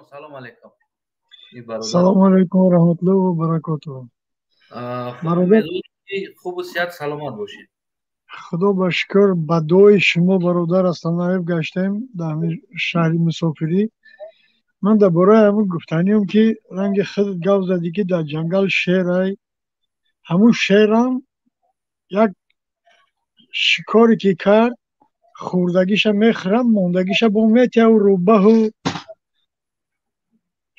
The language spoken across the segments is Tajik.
Тоҷикистон. Салом алейкум. Салому алейкум ва раҳматуллоҳи ва баракотуҳ. Хубу сиҳат, саломат бошед. Худо ба шукр, ба дуои шумо, бародар Астанаев, гаштем дар ҳамин шаҳри мусофирӣ. Ман дар бораи ҳамун гуфтаниям, ки ранги худат гап задӣ, ки дар ҷангал шерай, ҳамун шерам як шикоре ки кард, хӯрдагиша мехӯрам, мондагиша бо метиҳаву рӯбаҳу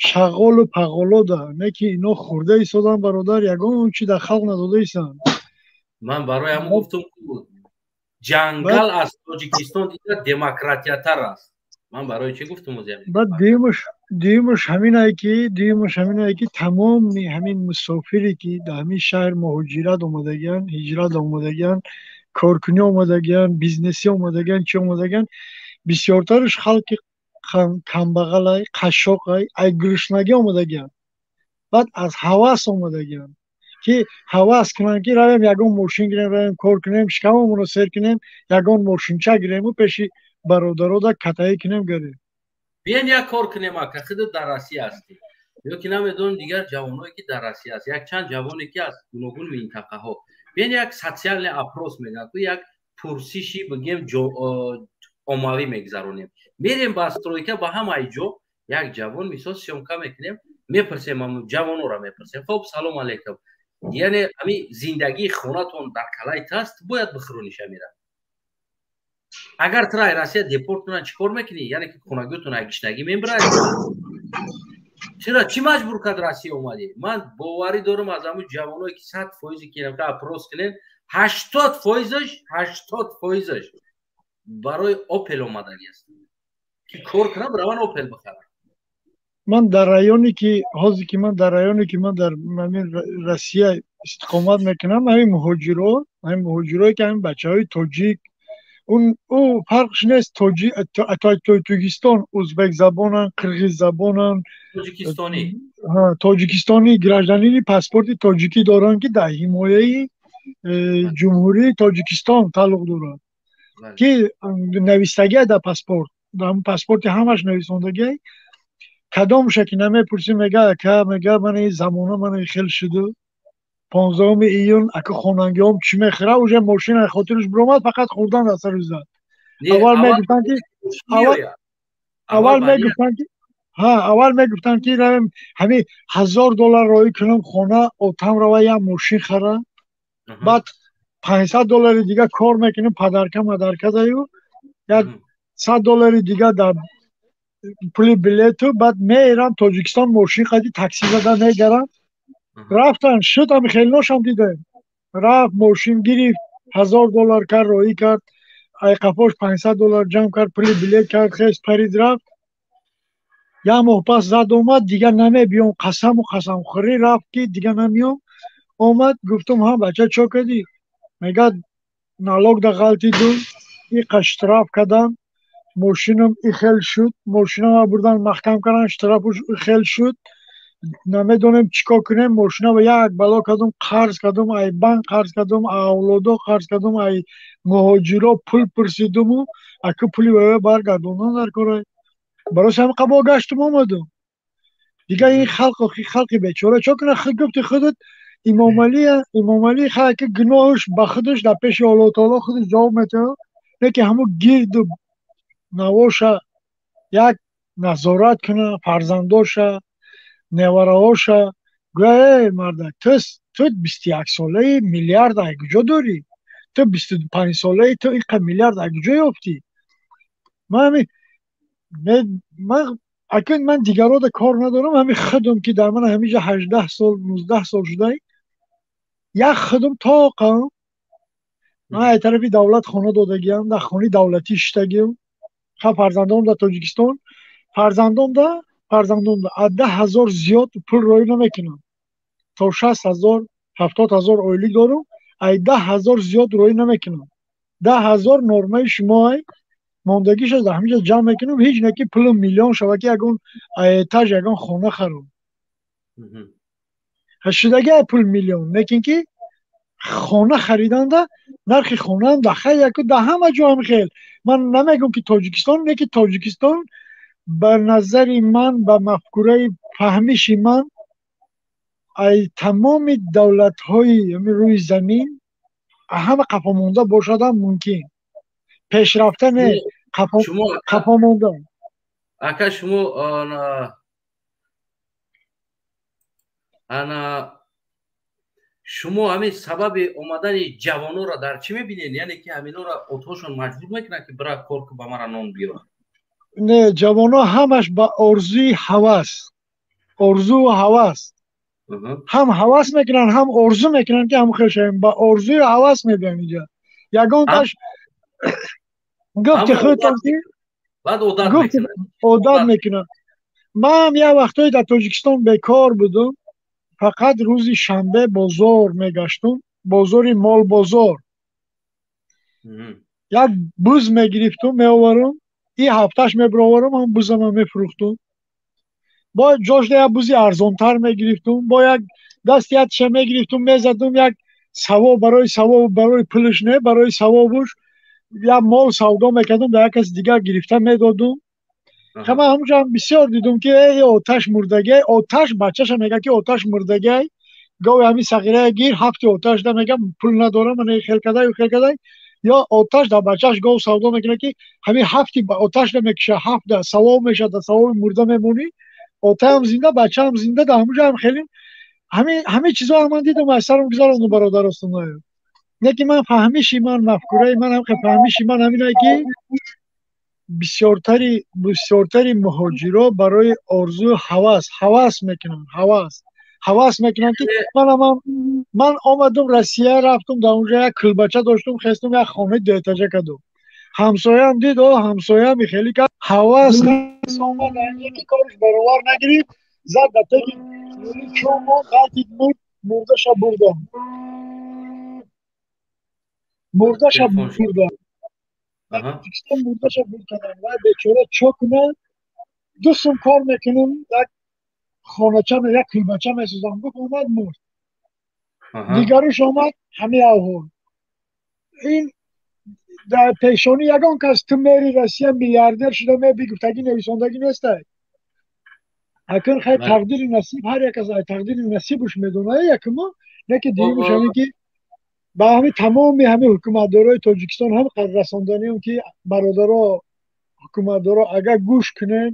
шағолу пағоло да. Не ки ино хӯрда истодан, бародар, ягон чи дар халқ надода истанд. Ман барои ҳамон гуфтум, ҷангал аз Тоҷикистон дида демократиятар аст. Ман барои чӣ гуфтум? Баъд дуюмаш ҳаминае ки тамоми ҳамин мусофире, ки дар ҳамин шаҳр муҳоҷират омадагианд, ҳиҷрат омадагианд, коркунӣ омадагианд, бизнесӣ омадагианд, чӣ омадагианд, бисёртараш халқи камбағалай, қашшоқай, ай гуруснагӣ омадагианд. Баъд аз ҳавас омадагианд, ки ҳавас кунанд, ки равем, ягон мошин гирем, равем, кор кунем, шикамамонро сер кунем, ягон мошинча гирему пеши бародарода катаӣ кунем, гарем. Биен, як кор кунем, ака. Худат дар Россия ҳастӣ ё ки намедонам, дигар ҷавоное, ки дар Россия аст, якчанд ҷавоне, ки аз гуногун минтақаҳо, биен, як социальный опрос мегӯянд, як пурсиши, бигем, оммавӣ мегузаронем. Мерем ба стройка, ба ҳамаи ҷо як ҷавон, мисол, съёмка мекунем, мепурсем, ҷавонора мепурсем: «Хоб, салом алейкум, яъне ҳами зиндагии хонатон дар калайт аст, бояд бихӯрониша мера. Агар тура Россия депорт кунанд, чӣ кор мекунӣ? Яъне ки хонагиётон ай гишнагӣ мебирад? Чира, чӣ маҷбур кард, Россия омадӣ?» Ман боварӣ дорам, аз ҳамун ҷавоное, ки 100 фоизе ки опрос кунем, 80 фоизаш, 80 фоизаш барои Опел омадагӣ аст, ки кор кунам, раван, Опел бихарам. Ман дар районе ки ҳозир ки ман дар районе ки ман дар ҳамин Россия истиқомат мекунам, ҳамин муҳоҷирое, ки ҳамин бачаҳои тоҷик, ӯ фарқш нест, тоҷикистон, узбекзабонанд, қирғиззабонанд, тоҷикистони, гражданини паспорти тоҷикӣ доранд, ки дар ҳимояи Ҷумҳурии Тоҷикистон тааллуқ дорад, ки навистагиа дар паспорт, дар паспорти ҳамаш нависондагиа. Кадомша ки намепурсӣ, мега: «Ака, мега, мана замона мана хел шуду, 15 июн, ака, хонангиҳом чӣ мехӯра?» Уже мошина хотираш биромад, фақат хӯрдан дар сару зад. Аввал мегуфтанд ки равем, ҳамин 1000 доллар роҳӣ кунам, хона отам рава, як мошин хара, баъд 500 доллари дига кор мекунем, падарка мадарка даю, як 100 доллари дига дар пули билету, баъд мерам Тоҷикистон, мошин қади такси зада мегарам. Рафтан, шуд, ами хелношам дидем. Рафт, мошин гирифт, 1000 доллар кард, роҳӣ кард, айқафош 500 доллар ҷамъ кард, пули билет кард, хес парид, рафт. Як моҳ пас зад омад: «Дигар намебиём», қасаму қасамхӯрӣ рафт, ки дигар намеём. Омад, гуфтум: «Ҳа, бача, чо кардӣ?» Мегӯяд: «Налог да ғалтиду, иқа штраф кардам, мошинам ихел шуд, мошинама бурдан маҳкам кардан, штрафуш ихел шуд, намедонем чӣ кор кунем, мошинама як бало кардум, қарз кардум, ай банк қарз кардум, авлодо қарз кардум, ай муҳоҷиро пул пурсидуму аку пули вая баргардондан дар корай, барои ҳами қабо гаштум, омадум». Дигар ин халқ, халқи бечора чо кунад? Гуфти худат, Имомалӣ ки гуноҳаш ба худаш, дар пеши Аллоҳу таоло худаш ҷавоб метиҳад. Лекин ҳамун гирду навоша як назорат куна, фарзандоша, невараҳоша гӯя: «Эй мардак, ту 21 солаи, миллиард ай куҷо дорӣ? Ту 25 солаи, ту инқа миллиард ай куҷо ёфтӣ?» Ман акун ман дигарода кор надорам, ҳамин худум, ки дар ман ҳаминҷа 18 сол, 19 сол шудай, як худум тоқам. Ман ай тарафи давлат хона додагиам, дар хонаи давлатӣ шиштагиам. Ха, фарзандом дар Тоҷикистон, фарзандом да аз 10 000 зиёд пул роӣ намекунам. То 60 000, 70 000 ойлик дорум, ай 10 000 зиёд роӣ намекунам. 10 000 нормаи шумоай, мондагиша дар ҳаминҷа ҷамъ мекунам. Ҳеҷ не ки пулум миллион шава, ки ягон этаж, ягон хона харам. Шудаги пул миллион, лекин ки хона хариданда нархи хонаам да хай яку, да ҳама ҷо ҳам хел. Ман намегӯм, ки Тоҷикистон, не ки Тоҷикистон. Ба назари ман, ба мафкураи фаҳмиши ман, ай тамоми давлатҳои рӯи замин ҳама қафомонда бошадам мумкин. Пешрафта не, қафомонда. Ака, шумо ана шумо ҳамин сабаби омадани ҷавононро дар чӣ мебинед? Яъне ки ҳаминора отҳошон маҷбур мекунанд, ки бира кор ку, ба мара нон биёр? Не, ҷавонҳо ҳамаш ба орзуи ҳавас, орзуу ҳавас, ҳам ҳавас мекунанд, ҳам орзу мекунанд, ки ҳам хел шавем. Ба орзуи ҳавас мебиям инҷа. Ягонташ гуфти худтон ки одат мекунанд. Ман як вақтҳое дар Тоҷикистон бекор будум, фақат рӯзи шанбе бозор мегаштум, бозори молбозор. Як буз мегирифтум, меоварум, и ҳафташ мебироварум, ҳам бузама мефурӯхтум. Бо ҷошда як бузи арзонтар мегирифтум, бо як дасти якша мегирифтум, мезадум, як савоб барои савоб, барои пулш не, барои савобуш як мол савдо мекардум, дар як каси дигар гирифта медодум. Ман ҳамунҷо бисёр дидум, ки э оташ мурдагиай, оташ бачаша мега, ки оташ мурдагиай, гови ҳамин сағирая гир, ҳафти оташ да мега, пул надорам, мана хел кадай, хел кадай. Ё оташ да бачаш гов савдо мекунад, ки ҳамин ҳафти оташ да мекиша, ҳафт да савоб мешавад, да савоби мурда мемонӣ, отаам зинда, бачаам зинда. Да ҳамунҷо ҳам хеле ҳамин чизҳо ман дидум, аз сарам гузарондум, бародар Остонаев. Не ки ман фаҳмиши ман, мафкураи ман, ҳам фаҳмиши ман ҳаминае, ки бисёртари муҳоҷиро барои орзую ҳавас ҳавас мекунанд, ҳавас мекунанд, ки ман омадум Россия, рафтум, дар онҷо як кӯлбача доштум, хестум, як хонаи дуэтажа кардум. Ҳамсояам дид, о ҳамсояам хеле кард, ҳавас омад, ки кориш баровар нагирифт, зад ба теги чӯмо, ғалтид, мурд, мурдаша бурдам, мурдаша бурдам. Тоҷикистон мурдаша бур кардам. Вай бечора чо кунад? 2 сум кор мекунам, як хонача, як кӯлбача месозам, гуфт, омад, мурд. Дигаруш омад, ҳамин аҳвол. Ин дар пешонӣ ягон кас «ту мери Россия, миллиардер шуда меби» гуфтагӣ нависондагӣ нестай. Акун хай, тақдири насиб, ҳар як кас ай тақдири насибуш медонад, якумо не ки. Дуюмуш ҳамин ки ба ҳамин тамоми ҳамин ҳукуматдорои Тоҷикистон ҳам расонданием, ки бародаро, ҳукуматдоро, агар гӯш кунем,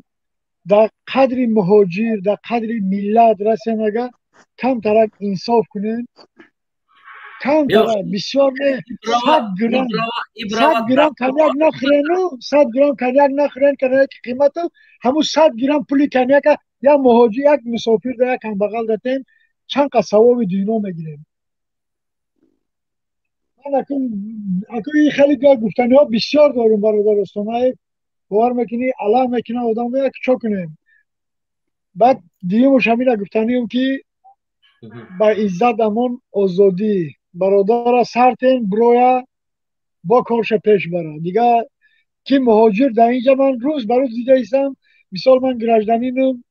дар қадри муҳоҷир, дар қадри миллат расем, агар камтарак инсоф кунем, камтарак, бисёр не, 100 грамм, 100 грамм коньяк нахӯрену, 100 грамм коньяк нахӯрен, коньяки қимату ҳамун 100 грамм пули коньяка як муҳоҷир, як мусофир да, як камбағал датем, чанд қад савоби дунё мегирем. Акун ин хеле гуфтаниҳо бисёр дорум, бародар Остонаев, бовар мекунӣ, алам мекунад одам, як чо кунем. Баъд дуюмуш ҳамина гуфтанием, ки ба иззат амон озодӣ бародара сартен бироя, бо корша пеш бара. Дигар ки муҳоҷир дар инҷа ман рӯз ба рӯз дида истам. Мисол, ман гражданинам,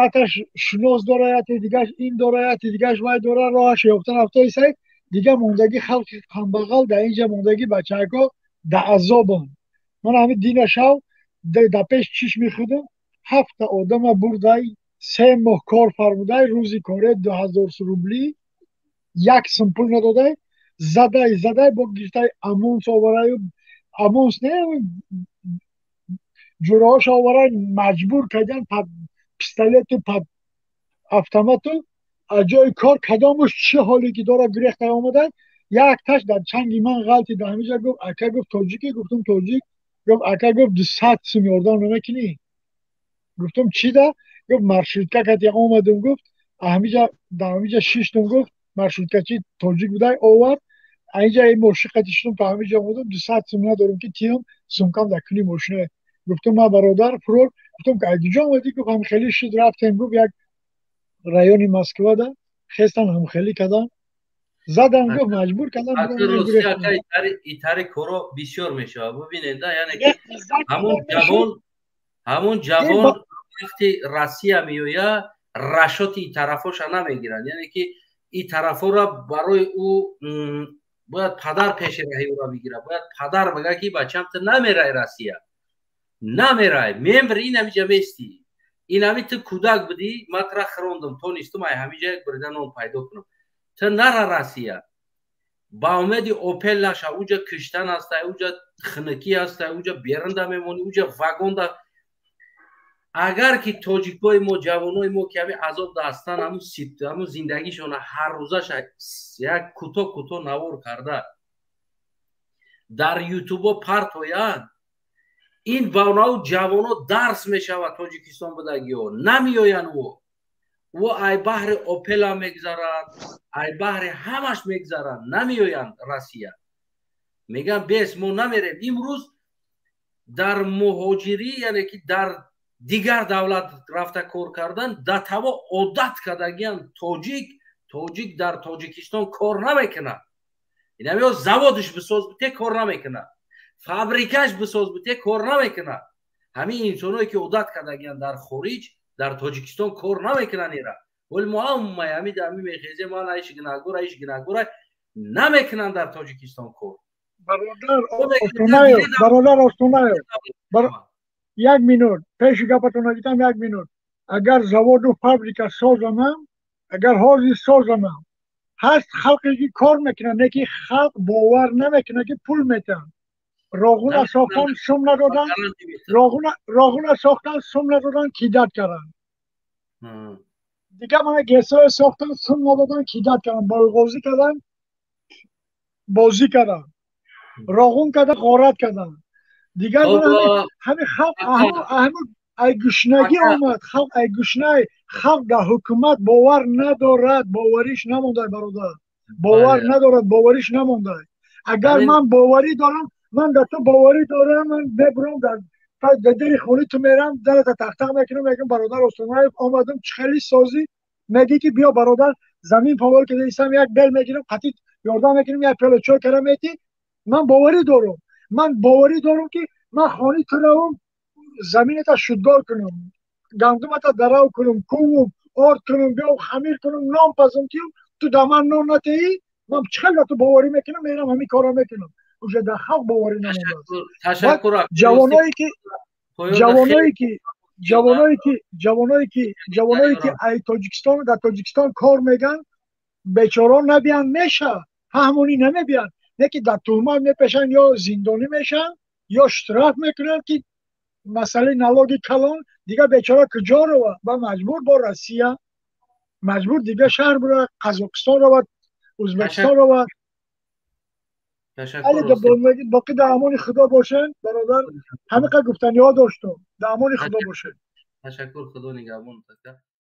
якташ шинос дора, яте дигаш ин дора, яте дигаш вай дора, роҳаш ёфта рафта истай. Дигар мондагӣ халқи камбағал дар инҷа мондагӣ, бачаҳако дар азобанд. Ман ҳамин дина шав дар пеш чишми худам ҳафта одама бурдай, 3 моҳ кор фармудай, рӯзи коре 2000 рубли, як сум пул надодай, задай, задай, бо гирифтай ОМОНс овараю, ОМОНс не, ҷураҳош оварай, маҷбур кардан под пистолету, под автомату аз ҷои кор. Кадомуш чӣ ҳоле ки дора, гурехта омадай. Якташ дар чанги ман ғалти, дар ҳамиҷа гуфт: «Ака», гуфт, «тоҷикӣ?» Гуфтум: «Тоҷик». Гуфт: «Ака», гуфт, «200 сум ёрдам намекунӣ?» Гуфтум: «Чӣ да?» Гуфт: «Маршрутка кати омадум», гуфт, «ҳамиҷа, дар ҳамиҷа шиштум», гуфт, «маршруткачи тоҷик будай, овард инҷа, ин мошин қати шиштум, то ҳамиҷа омадум, 200 сум надорум, ки тиём, сумкам дар куни мошина». Гуфтум: «Ма, бародар, фурор». Гуфтум: «Куҷо омадӣ?» Гуфт: «Ҳамхелӣ шуд, рафтем», гуфт, «як райони Москвада хестан, ҳамхелӣ кадан, задан», гуфт, «маҷбур кардам». Итари коро бисёр мешавад, бубинед да, яъне ки ҳамун ҷавон вақти Россия меояд, рашоти и тарафоша намегиранд, яъне ки и тарафора барои ӯ бояд падар пеши раҳи ӯра бигирад, бояд падар бигӯяд, ки бачам, ту намераи Россия. Намерай, мембри, ин ҳамиҷа мести. Ин ҳами ту кӯдак будӣ, ман тура хирондум, тонистум ай ҳамиҷа як бурида нон пайдо кунам. Ту нара Россия, ба умеди Опел наша. Уҷа киштан ҳастай, уҷа хинукӣ ҳастай, уҷа берунда мемонӣ, уҷа вагонда. Агар ки тоҷикои мо, ҷавонои мо, ки ҳами азобда ҳастанд, ҳамун зиндагишона ҳаррӯзаша як кӯтоҳ кӯтоҳ навор карда дар ютубо партоянд, ин ба онау ҷавоно дарс мешавад. Тоҷикистон будагиҳо намеоянд. Ӯ ай баҳри Опела мегзаранд, ай баҳри ҳамаш мегзаранд, намеоянд Россия. Мегӯянд, бес, мо намерем. Имрӯз дар муҳоҷирӣ, яъне ки дар дигар давлат рафта кор кардан да таво одат кардагиян. Тоҷик дар Тоҷикистон кор намекунад. Инамё заводиш бисоз бите, кор намекунад, фабрикаш бисоз бите, кор намекунад. Ҳамин инсоное ки одат кардагиян дар хориҷ, дар Тоҷикистон кор намекунанд. Ира вале мо ҳамаи ҳами ами мехезем, ман айш гунаҳгор, айш гунаҳгор, намекунанд дар Тоҷикистон кор. Бародар Остонаев, бародар Остонаев, як минут, пеши гапатон гитам, як минут. Агар заводу фабрика созанам, агар ҳозир созанам, ҳаст халқе ки кор мекунад, не ки халқ бовар намекунад, ки пул метиҳанд. Роғуна сохтан, сум надодан, роғуна сохтан, сум надодан, кидать карданд. Дигар мана ГЭСое сохтан, сум надодан, кидать карданд, бойғозӣ карданд, бозӣ карданд, роғун кардан, ғорат карданд. Дигар ҳами халқ ай гушнагӣ омад, халқ ай гушнай, халқ дар ҳукумат бовар надорад, бовариш намондай, бародар, бовар надорад, бовариш намондай. Агар ман боварӣ дорам, ман дар ту боварӣ дорам, ман мебурам, дар дари хони ту мерам, дарата тақтақ мекунам, мегӯям: «Бародар Остонаев, омадам, чӣ хели созӣ?» Мегӣ ки: «Биё, бародар, замин повор кидаистам, як бел мегирам, қатӣ ёрдам мекунем, як пиёла чой кара метӣ». Ман боварӣ дорам, ман боварӣ дорам, ки ман хони ту равам, замината шудгор кунам, гандумата дарав кунам, кувум, орд кунам, биём, хамир кунам, нон пазам, ки ту дар ман нон натеӣ. Ман чӣ хел ту боварӣ мекунам, мерам, ҳамин корро мекунам. Уже дар халқ боварӣ намондааст. Ҷавоное ки ай Тоҷикистон дар Тоҷикистон кор меган, бечоро набиянд, меша фаҳмонӣ, намебиянд, не ки дар туҳмат мепешанд, ё зиндонӣ мешаванд, ё штраф мекунанд, ки масъалаи налоги калон. Дигар бечора куҷо рава? Ба маҷбур бо Россия, маҷбур дигар шаҳр бира, Қазоқистон равад, Ӯзбекистон равад. Боқӣ дар амони Худо бошед, бародар, ҳамиқа гуфтаниҳо доштум. Дар амони Худо бошед. Ташаккур, Худо нигаҳбон.